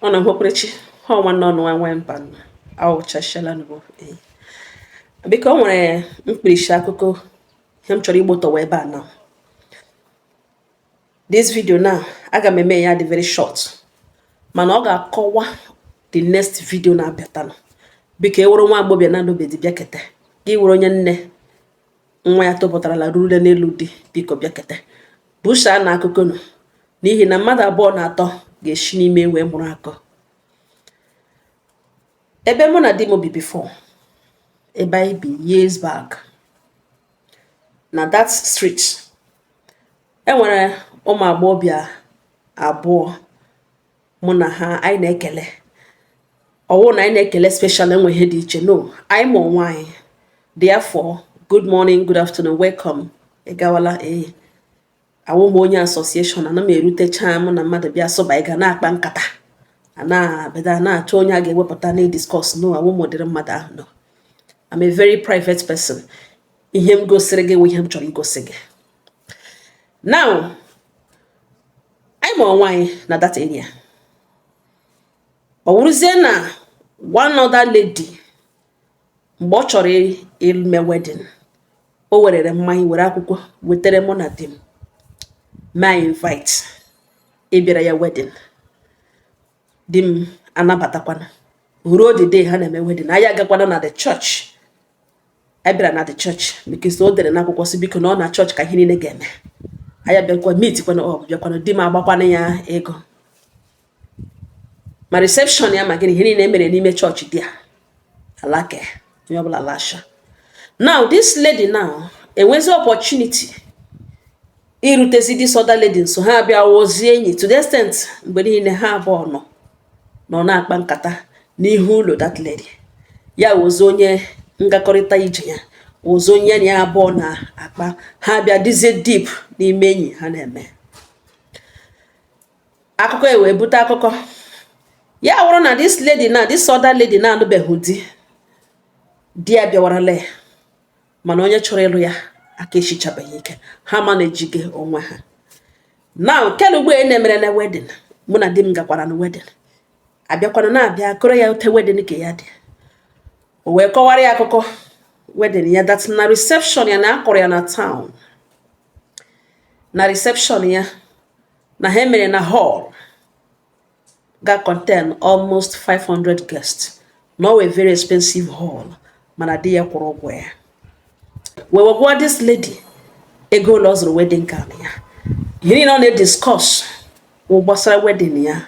Ọ na hụkwurechi ha ọnwa nọ nwa nwe mba awụchasịala nụ. Biko, o nwere mkpirisi akụkọ ihe m chọrọ igbotọwa ebe a na this video. Now, aga m eme ya dị very short, mana ọ ga-akọwa the next video na-abịatanụ. Biko, ewere nwa agbọbịa na-anọbeghị, bịakete. Gị were onye nne nwa ya topụtarala rurule n'elu di, biko bịakete busaa na akụkọ nụ, n'ihi na mmadụ abụọ na atọ ga-esi n'ime wee mụrụ akọ. Ebe mụ na di m bi before, ebe anyị bi years back na that street, enwere ụmụ agbọghọbịa abụọ mụ na ha anyị na-ekele. Ọwụ na anyị na-ekele special, enwe ihe dị iche? No, anyị ma onwe anyị. Therefore, good morning, good afternoon, welcome, ị gawala. Ee, awụ m onye association, ana m erutecha mụ na mmadụ bịa sụba, ị ga na-akpa nkata, a na-abịa na-achọ onye a ga-ewepụta na discuss. No, awụ m ụdịrị mmadụ ahụ. No, I'm a very private person. Ihe m gosiri gị wụ ihe m chọrọ igosi gị. Now, anyị ma onwe anyị na that area. Ọ wụrụzie na one other lady, mgbe ọ chọrọ ime wedding, o werere mmanya, were akwụkwọ wetere mụ na di m, ma invite ịbịara ya wedding. Di m anabatakwana. Ruo the day ha na-eme wedding, anyị agakwana na the church. Anyị bịara na the church because o dere n'akwụkwọ si biko na ọ na church ka ihe niile ga-eme. Anyị abịakwa meet kwana, ọ bịakwana, di m agbakwana ya ego ma reception ya, ma gịnị, ihe niile emere n'ime chọọchị dị a alake, onye ọbụla lasha. Now, this lady now enwezi opportunity irutezi this other lady nso. Ha abịa wozie enyi to the extent mgbe niile ha abụọ nọ na-akpa nkata n'ihu ụlọ that lady. Ya wozi onye ngakọrịta ije, ya wozi onye ya na ya abụọ na-akpa. Ha bịa dizie deep n'ime enyi ha na-eme. Akụkọ e wee bute akụkọ, ya wụrụ na this lady na this other lady na-anụbeghị di, di ya bịawarala ya, mana onye chọrọ ịlụ ya aka echichabeghị ike. Ha ma na-ejige onwe ha. Now, kele ugbo a na-emere na wedding, mụ na di m gakwara na wedding, abịakwana na-abịa kụrụ ya ute wedding ka ya dị. O wee kọwara ya akụkọ wedding ya, that na reception ya na akọrọ ya na town, na reception ya na ha emere na hall ga contain almost 500 guests, na ọ wee very expensive hall, mana di ya kwụrụ ụgwọ ya. Wee gwa this lady ego ole ọ zụrụ wedding gown ya. Ihe niile ọ na-ediscuss wụ gbasara wedding ya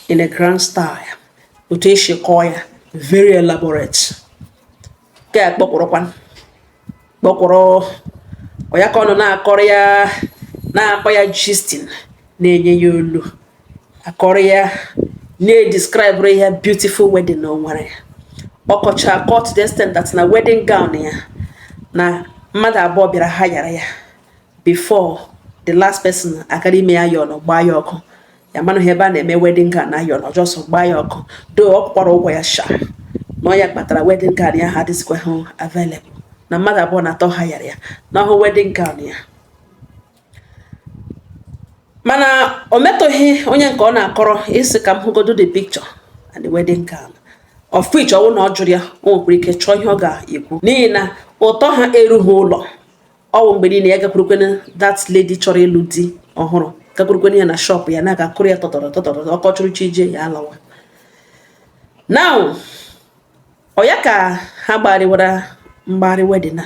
in a grand style, otu esi kọọ ya, very elaborate. Nke a kpọkwụrụkwa kpọkwụrụ ọ ya ka ọ nọ na-akọrọ ya, na-akọ ya gisting, na-enye ya olu akọrọ ya, na-edescribe ya beautiful wedding na o nwere. Ọkọcha akọ to the extent that na wedding gown ya, na mmadụ abụọ bịara ha yara ya before the last person agara ime ya yọn gbaa ya ọkụ. Ya manụ ebe a na-eme wedding gown na yọn ọjọsọ gbaa ya ọkụ do. Ọ kwụkwara ụgwọ ya sha na ọ ya kpatara wedding gown ya ha adịzikwa hụ available, na mmadụ abụọ na atọ ha yara ya na ọhụ wedding gown ya. Mana o metụghị onye nke ọ na-akọrọ isi ka m hụgodo the picture and the wedding gown, of which ọwụ na ọ jụrụ ya, o nwekwara ike chọọ ihe ọ ga-ekwu, n'ihi na ụtọ ha erughị ụlọ. Ọwụ mgbe niile ya gakwurukwene that lady chọrọ ịlụ di ọhụrụ, gakwurukwene ya na shop ya, na-aga akụrụ ya tọtọrọ tọtọrọ, ọkọchụrụ chi ije ya alawa. Now, ọ ya ka ha gbarịwara mgbagharị wedding a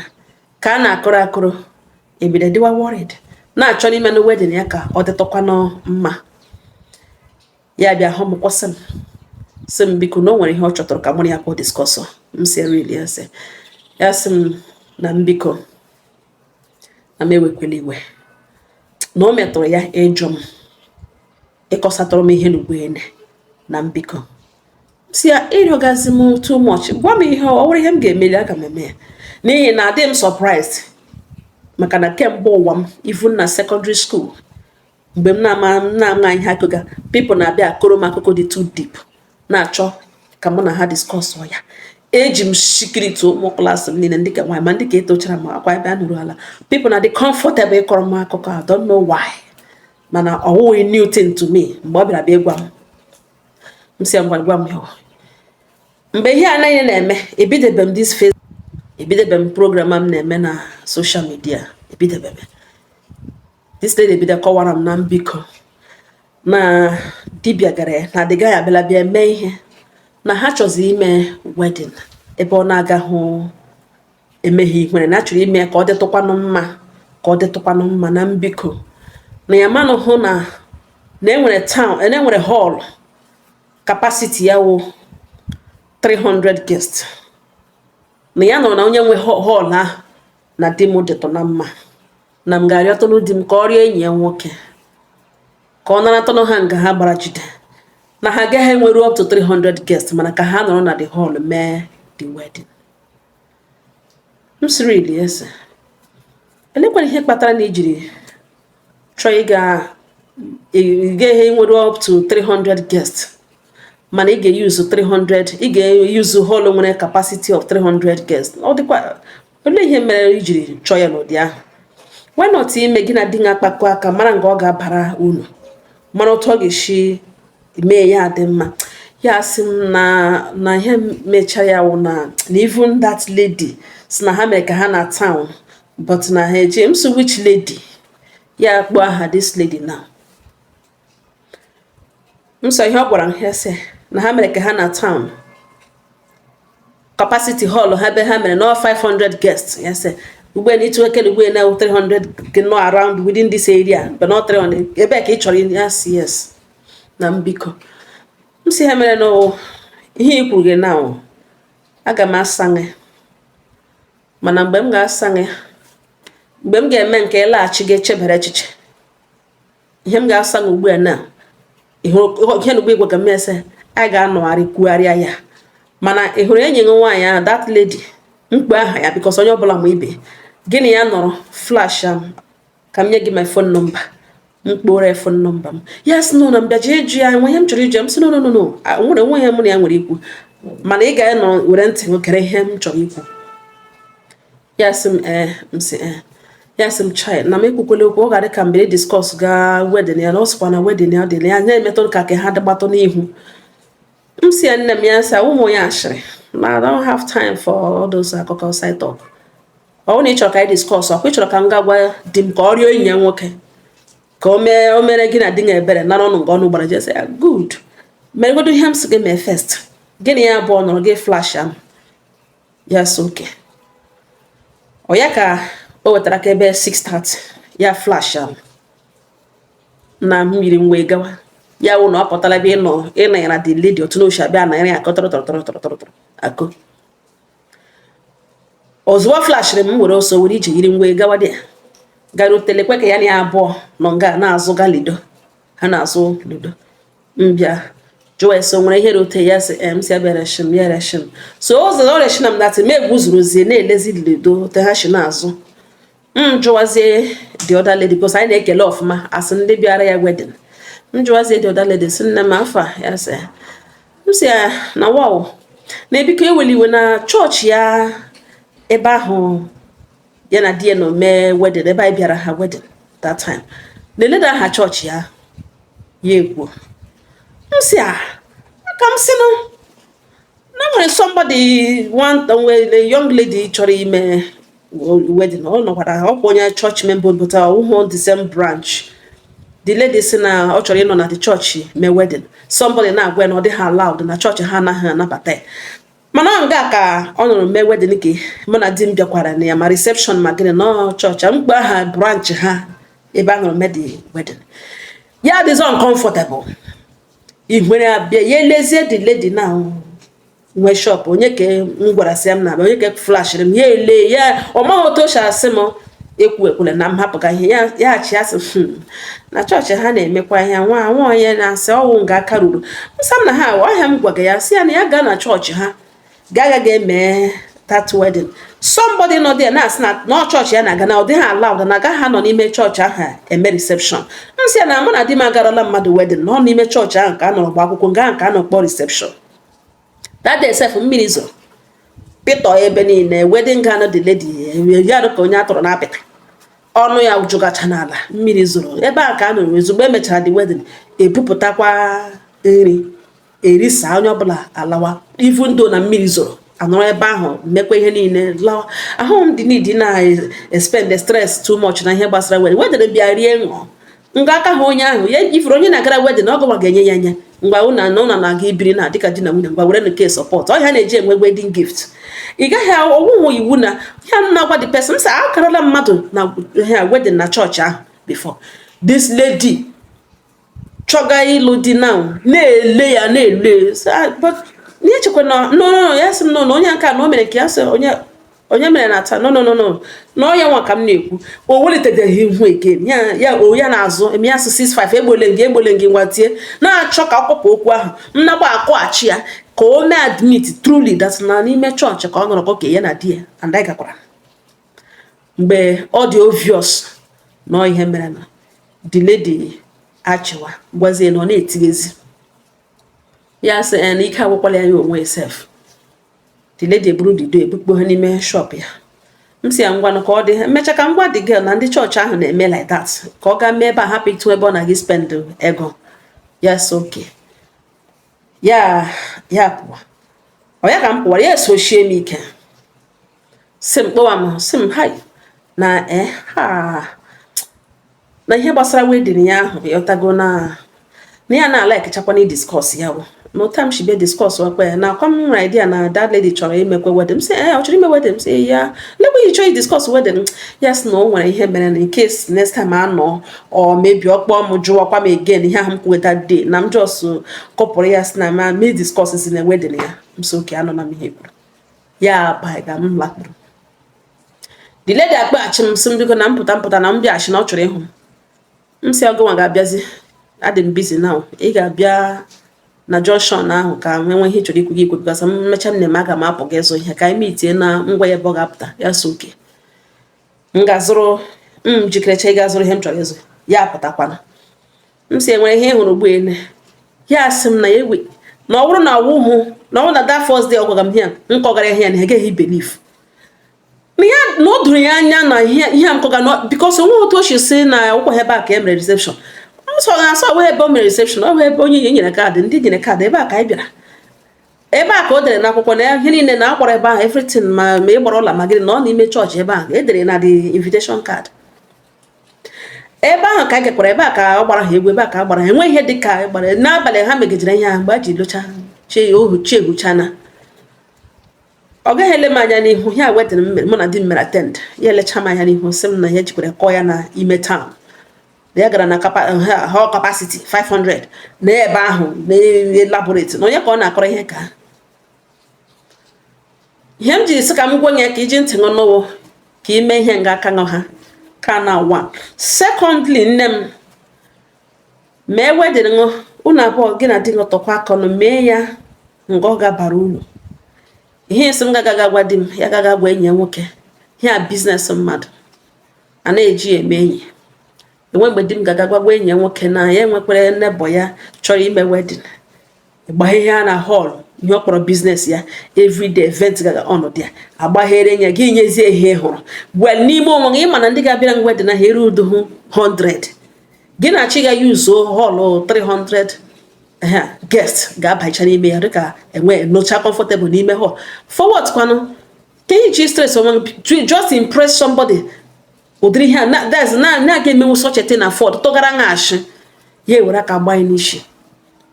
ka a na-akụrụ akụrụ, ebido dịwa worried, na-achọ n'ime na wedding ya ka ọ dịtụkwanụ mma. Ya bịa hụ m, kwụsị m, sị m biko na o nwere ihe ọ chọtara ka mụ na ya pụọ discuss. M si, "Really?" Ya sị, ya sị m na m biko, na m ewekwela iwe, na o metụrụ ya ịjụ m ịkọsatụrụ m ihe n'ugboene, na m biko. Si ya, ịrịọgazi m too much, gwa m ihe ọ nwere ihe m ga-emeli, aga m eme ya, n'ihi na adị m surprised, maka na kemgbe ụwa m, even na secondary school, mgbe m na-ama m na-ama ihe akụga, people na-abịa akọrọ m akụkọ dị too deep, na-achọ ka mụ na ha discuss ya. Eji m secret ụmụ class m niile, ndị ka nwaanyị ma ndị ka etochara m akwa ebe a nụrụ ala. People na dị comfortable ịkọrọ m akụkọ. I don't know why, mana ọ wụghị new thing to me. Mgbe ọ bịara bịa ịgwa m M sị ya, ngwa, gwa m ya. Mgbe ihe a niile na-eme, ebidebe m this face, ebidebe m program m na-eme na social media, ebidebe m. This lady ebido kọwara m na mbiko na dibịa gara ya na the guy abịala bịa mee ihe na ha chọzi ime wedding ebe ọ na-agahụ emeghe ihere, na achọrọ ime ka ọ dịtụkwanụ mma, ka ọ dịtụkwanụ mma, na mbiko na ya manụ hụ na enwere town, na enwere hall capacity ya wụ 300 guests, na ya nọrọ na onye nwe hall ahụ na di m dịtụ na mma, na m ga-arịọtụnụ di m ka ọ rịọ enyi ya nwoke ka ọ naratụnụ ha nga ha gbara jide, na ha agaghị enweru up to 300 guests, mana ka ha nọrọ na the hall mee the wedding. M sịrị ili ese elekwana ihe kpatara na ijiri chọọ ịga ị gaghị enweru up to 300 guests, mana ị ga-eyuzu 300, ị ga-eyuzu hall nwere capacity of 300 guests. Ọ dịkwa olee ihe mere i jiri chọọ ya n'ụdị ahụ? Why not ime gị na di gị akpakọ aka mara nga ọ ga-abara unu, mara otu ọ ga-esi mee ya dị mma? Ya sị m na ihe mechara ya wụ na even that lady si na ha mere ka ha na town, but na ha eje. M sị, "Which lady?" Ya kpọọ aha this lady now. M sọ ihe ọ gwara m, ya sị na ha mere ka ha na town, capacity hall ha ebe ha mere nọ 500 guests. Ya sị ugbu a na ịtụ ekele ugbu a na 300 nọ around within this area, but not 300 ebe ka ị chọrọ. Ya sị yes, na mbiko. M sị ha mere na ihe i kwuru gị na aga m asa gị, mana mgbe m ga-asa gị, mgbe m ga-eme nke ịlaghachi ga-echebara echiche ihe m ga-asa gị ugbu a na ihe na ugbu igwe ga m ese a ga-anọgharị kwugharịa ya. Mana ị hụrụ enyi gị nwaanyị ahụ, that lady mkpu aha ya, because onye ọbụla ma ibe gịnị ya nọrọ flash am ka m nye gị my phone number. Mkpụrụ phone number m, yes, no, na mbịa jee ịjụ ya nwe ihe m chọrọ ịjụ ya. M sị, "No, no, no, no, nwere onwe ya mụ na ya nwere ikwu, mana ị ga-anọ were ntị gị gere ihe m chọrọ ikwu." Ya sị m ee. M sị ee. Ya sị m, chai, na m ekwukwala okwu, ọ ga-adị ka mgbe discuss gaa wedding ya, na ọ sịkwa na wedding ya dị na ya na-emetụ ka ha dịgbatụ n'ihu. M si ya, nne m, ya sị ụmụ ya ashịrị na I don't have time for all those akụkọ side talk. Ọ bụrụ na ị chọrọ ka anyị discuss, ọkwa ị chọrọ ka m gaa gwa di m ka ọ rịọ enyi ya nwoke ka o mee, o mere gị na di ya ebere, nara ọnụ nke ọnụ gbara jesi ya. Good, meregodo ihe m sị gị mee first. Gịnị ya abụọ nọrọ gị flash am. Ya sị okay. Ọ ya ka o wetara ka ebe 6:30 ya flash am na mmiri m wee gawa. Ya wụ na ọ pụtara ebe ịnọ ịnọ ya na the lady otu na oshi abịa na ya akọ tọrọ tọrọ tọrọ tọrọ tọrọ tọrọ akọ. Ozugbo flashịrị m, were ọsọ were ije yiri m wee gawa dị ya garutelekwe ka ya na ya abụọ nọ nga na-azụ ga ludo, ha na-azụ ludo. Mbịa jụọ ese o nwere ihe rote. Ya sị m si abịa reshim ya reshim. So ụzọ ọ reshina m datị m egwuzurozie na-elezi ludo te ha shi na-azụ. M jụwazie the other lady, because anyị na-ekele ọfụma asị ndị bịara ya wedding. M jụwazie the other lady, sị, "Nne m, afọ a?" Ya sị. M sị ya na wow, na ebiko eweli iwe na chọọchị ya ebe ahụ ya na di ya nọ mee wedding, ebe anyị bịara ha wedding that time, na-eleda aha chọọchị ya. Ya ekwuo. M sị a ka m sịnụ na nwere somebody, one nwere young lady chọrọ ime wedding, ọ nọkwara ọkwa onye church member, but ọwụhụ the same branch. The lady sị na ọ chọrọ ịnọ na the church mee wedding. Somebody na-agwa ya na ọ dịghị allowed, na chọọchị ha anaghị anabata ya, mana ọ nga ka ọ nọrọ mee wedding ke mụ na di m bịakwara na ya, ma reception ma gịnị nọ chọọchị mkpe aha branch ha ebe a nọrọ mee the wedding. Ya dịzị uncomfortable, ihwere abịa ya elezie the lady na nwe shop, onye ka m gwara sị m na-abịa, onye ka flashịrị m. Ya ele ya, ọ maghị otu o si asị m ekwu ekwule na m hapụga ihe ya. Ya achị asị, na chọọchị ha na-emekwa ihe nwa nwa onye na-asị ọwụ nga aka ruru nsọ m na ha ọhịa. M gwaga ya, sị ya na ya gaa na chọọchị ha ga-agaghị eme that wedding. Somebody nọ there na-asị na na chọọchị ya na-aga na ọ dịghị allowed, na agaghị anọ n'ime chọọchị ahụ eme reception. M sị ya na mụ na di m agarala mmadụ wedding nọ n'ime chọọchị ahụ ka a nọrọ gba akwụkwọ, nga ahụ ka a nọ kpọọ reception. That day sef, mmiri zoro pịtọ ebe niile. Wedding gown the lady ya dị ka onye atụrụ n'apịtị, ọnụ ya jụgacha n'ala, mmiri zoro ebe a ka a nọrọ. Ozugbo emechara the wedding, ebupụtakwa nri. Erisa onye ọbụla alawa, even though na mmiri zoro, anọrọ ebe ahụ mekwa ihe niile, lawa. Ahụ m dị need na spend the stress too much na ihe gbasara wedding. Wedding bịa rie ṅụọ nga aka ha. Onye ahụ ya ifuru onye na-agara wedding, ọ gụwa ga-enye ya anya. Ngwa, ụna na ụna na-aga ibiri na dịka di na nwunye, ngwa, were nke support ọ ya na-eji enwe wedding gift. Ị gaghị ọwụwụ iwu na ya na-agwa the person sị akarala mmadụ na ha wedding na chọọchị ahụ before. This lady chọga ịlụ di now, na-ele ya, na-ele, but ihe chekwa na no, no, no, ya sị m no, na onye nke a na o mere nke ya, sị onye onye mere na taa. No, no, no, no, na ọ ya nwa ka m na-ekwu. O welitebeghị ihu again. Ya ya o ya na-azụ eme ya sị 65 egbole gị, egbole gị, ngwa, tie na-achọ ka ọ kpọpụ okwu ahụ m nakwa akọghachi ya ka o mee admit truly that na n'ime chọọchị ka ọ nọrọ ka ya na di ya. And anyị gakwara mgbe ọ dị obvious na ọ ihe mere na the lady achịwa gwazie na ọ na-etighezi ya, sị na ike agwakwala ya onwe sef. The lady eburu dido ebukpo ha n'ime shop ya. M si ya, ngwanụ, ka ọ dị emechaa ka m gwa the girl na ndị chọọchị ahụ na-eme like that, ka ọ gaa mee ebe a, hapụ ịtụ ebe ọ na-aga spend ego ya. So okay, ya ya pụọ. Ọ ya ka m pụwara, ya esochie m ike, si m kpọwa m, si m hai na ha na ihe gbasara wedding ya ahụ, ịghọtago, na ya na-alakechakwa na discuss ya bụ no time she be discuss wakwa ya na akwa m nwere idea na that lady chọrọ imekwe wedding. M sị, ee, ọ chọrọ ime wedding? M sị ya, lekwe you chọrọ discuss wedding. Ya sị na o nwere ihe mere na in case next time anọ or maybe ọ kpọọ m jụwakwa m again ihe ahụ m kwuwe that day, na m just kọpụrụ ya, sị na ma me discuss si na wedding ya. M sị okay, anọ na m ihe kwuru ya ba ga m lakpuru. The lady akpaghachi m, sị m biko na m pụta, mpụta na m bịaghachi, na ọ chọrọ ịhụ m. M sị ọgụnwa ga-abịazi, adị m busy now, ị ga-abịa na junction ahụ ka m enwe ihe ị chọrọ ikwu gị ikwu, because m mmecha m na-eme, aga m apụ ga ịzụ ihe ka anyị meetie na ngwa ya ebe ọ ga-apụta. Ya so okay, m ga-azụrụ, m jikerecha ịga zụrụ ihe m chọrọ ịzụ. Ya apụtakwana. M si enwere ihe ị hụrụ ugbu ene? Ya sị m na ya ewe na ọ bụrụ na ọwụhụ na ọ bụrụ na that first day ọ gwara m ihe m kọgara ihe ya na agaghị believe na ya, na o doro ya anya na ihe ihe m kọga na because onwe otu o si si na ụkwa ebe a ka e mere reception. M sọ na asọ ọbụghị ebe o mere reception, ọ bụ ebe onye nyere kaadị, ndị nyere kaadị ebe a ka anyị bịara, ebe a ka o dere n'akwụkwọ na ihe niile na akpọrọ ebe ahụ, everything, ma ị gbara ụla ma gịnị na ọ n'ime chọọchị ebe ahụ e dere na the invitation card. Ebe ahụ ka a gakwara, ebe a ka ọ gbara ha egwu, ebe a ka a gbara ha. Enweghị ihe dị ka gbara n'abalị ha megidere ihe ahụ. Mgbe a ji locha chi ohu chi ehuchana, ọ gaghị ele m anya n'ihu ya. Wedding m mere, mụ na di m mere attend, ya elecha m anya n'ihu, sị m na ya jikwara kọọ ya na ime town, na ya gara na hall capacity 500 na ebe ahụ na elaborate na onye ka ọ na-akọrọ ihe. Ka ihe m jiri sị ka m gwa ya ka iji ntị ṅụ nụwụ ka ime ihe nga aka ṅụ ha ka na one. Secondly, nne m mee wedding ṅụ, unu abụọ, gị na di ṅụ, tọkwa aka ọnụ mee ya nga ọ ga-abara unu. Ihe isi m gagaga agwa di m, ya gaga agwa enyi ya nwoke, ihe a business mmadụ a na-eji eme enyi. Enwe mgbe di m gaga gwagwa enyi ya nwoke na ya enwekwara neighbour ya chọrọ ime wedding, gbaghe ihe a na hall, ihe ọ kpọrọ business ya, everyday event gaga ọnọdụ ya agbaghere ya, gị nyezie ihe ị hụrụ. Well, n'ime onwe gị, ịma na ndị ga-abịara wedding ahụ eru udo hụ 100, gị na chi ga yuzuo hall 300 guest ga-abacha n'ime ya, dịka enwe nocha comfortable n'ime hall. Forward kwanụ ka ihe ji stress onwe gị just impress somebody. Ụdịrị ihe a that's na na-aga emenwu such a thing afford tụgara nhachi ya, ewere aka gbaa n'isi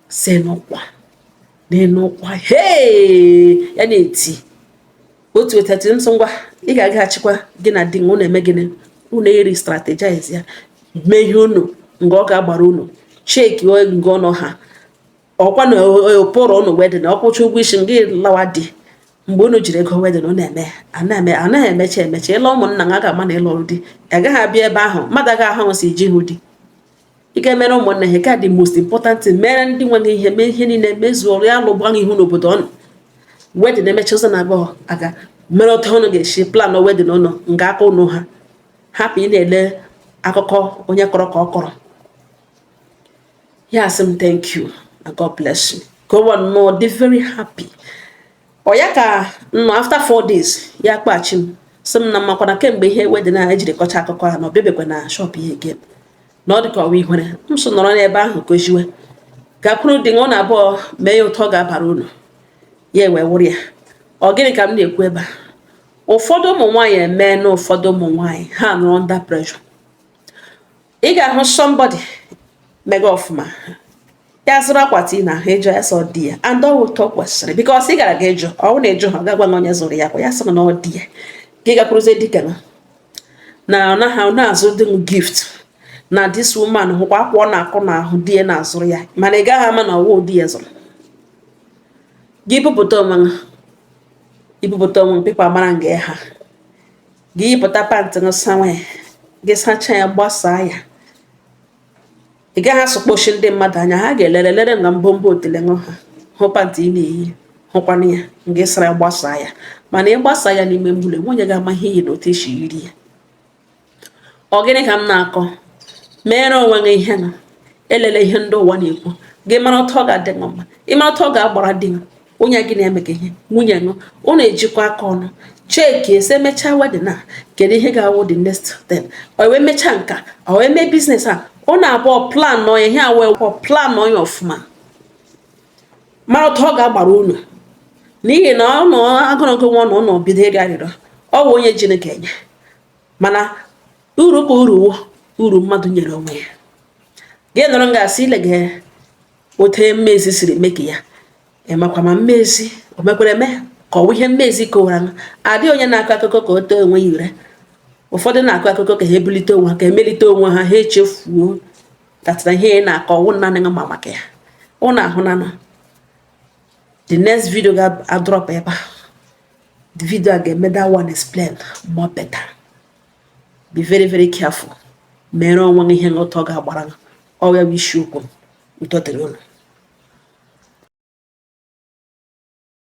si n'ụkwa n'ụkwa hee ya na-eti otu etati nsọ. Ngwa, ị ga-agaghachikwa gị na di unu eme gịnị, unu eri strategize ya, mee ihe unu nga ọ ga-agbara unu cheki nga ọnụ ha ọkwa na ụpụrụ unu wedding, ọkwụcha ụgwọ isi gị lawa di. Mgbe unu jiri ego wedding unu eme anaghị emecha emecha ịlụ ụmụnna ha ga-ama na ịlụrụ di, agaghị abịa ebe ahụ, mmadụ agaghị ahụ si iji hụ di. Ị ga-emere ụmụnne ha ka the most important thing, mere ndị nwe ihe, mee ihe niile, mezuo ọrụ ya, lụgba ihu n'obodo ọnụ. Wedding emecha ụzọ na abụọ aga mere otu unu ga-esi plan wedding unu nga aka unu ha hapụ ị na-ele akụkọ onye kọrọ ka ọ kọrọ. Ya sị m thank you and God bless you, ka ụwa nnọọ dị very happy. Ọ ya ka nnọọ after 4 days ya kpaghachi m, sị m na makwa na kemgbe ihe wedding a ejiri kọcha akụkọ ha na ọ bịabekwa na shop ya again, na ọ dị ka ọwa ihere. M so nọrọ n'ebe ahụ koziwe Gakwuru di unu abụọ mee ya ụtọ ga-abara unu. Ya wee wụrụ ya. Ọ gịnị ka m na-ekwu ebe a? Ụfọdụ ụmụ nwaanyị eme na ụfọdụ ụmụ nwaanyị ha nọrọ under pressure. Ị ga-ahụ somebody mega ọfụma, ya zụrụ akwa tii na ahụ, ịjụ ya sọ di ya, and ọ ụtọ kwesịrị, because ị gara ga ịjụ, ọ na ịjụ ha, ọ ga-agwa onye zụrụ ya akwa, ya sị na ọ di ya. Gị gakwuruzie dike na na ọ naghị na-azụ di m gift, na this woman hụkwa akwa ọ na-akụ n'ahụ, di ya na-azụrụ ya, mana ị gaghị ama na ọwụ di ya zụrụ. Gị bupụta onwe gị, ibupụta onwe gị, people mara nga ha. Gị yipụta pant gị, sawa ya, gị sachaa ya, gbasaa ya, ị gaghị asụkpochi ndị mmadụ anya. Ha ga-elere lere nga mbombo otele ṅụ ha hụ pant ị na-eyi, hụkwanụ ya nga ị sara ya, gbasaa ya. Mana ị gbasaa ya n'ime mbụlọ, nwunye ga-ama ihe iyi na otu esi yiri ya. Ọ gịnị ka m na-akọ? Meere onwe gị ihe na elele ihe ndị ụwa na-ekwu. Gị mara otu ọ ga-adị gị mma, ị mara otu ọ ga-agbara di gị, onye gị na-eme gị ihe, nwunye gị. Unu ejikọ aka ọnụ cheki ese emechaa wedding a, kedu ihe ga-awụ the next thing? O wee mechaa nka, o wee mee business a, unu abụọ plan nọ ya, ihe a wee plan nọ ya ọfụma, mara otu ọ ga-agbara unu, n'ihi na ọ nọ agụrụgụ nwa na ụnụ bido ịrịọ arịrịọ, ọ bụ onye jiri ga-enye. Mana uru ka uru wụ uru mmadụ nyere onwe ya. Gị nọrọ nga asị ilege otu mmezi siri mee ka ya ịmakwa ma mmezi o mekwara eme ka ọ bụ ihe mmezi kọwara. Adịghị onye na-akọ akụkọ ka o too onwe ya ure. Ụfọdụ na-akọ akụkọ ka ha ebulite onwe ha, ka emelite onwe ha. Ha echefuo tatara ihe ị na-akọ ọwụ naanị ma maka ya. Ụnụ ahụnanụ the next video ga-adrop ebe a. The video a ga-eme that one explain more better. Be very, very careful. Mere onwe gị ihe nghọta ọ ga-agbara gị. Ọ ya bụ isiokwu m. Udo dịrị unu.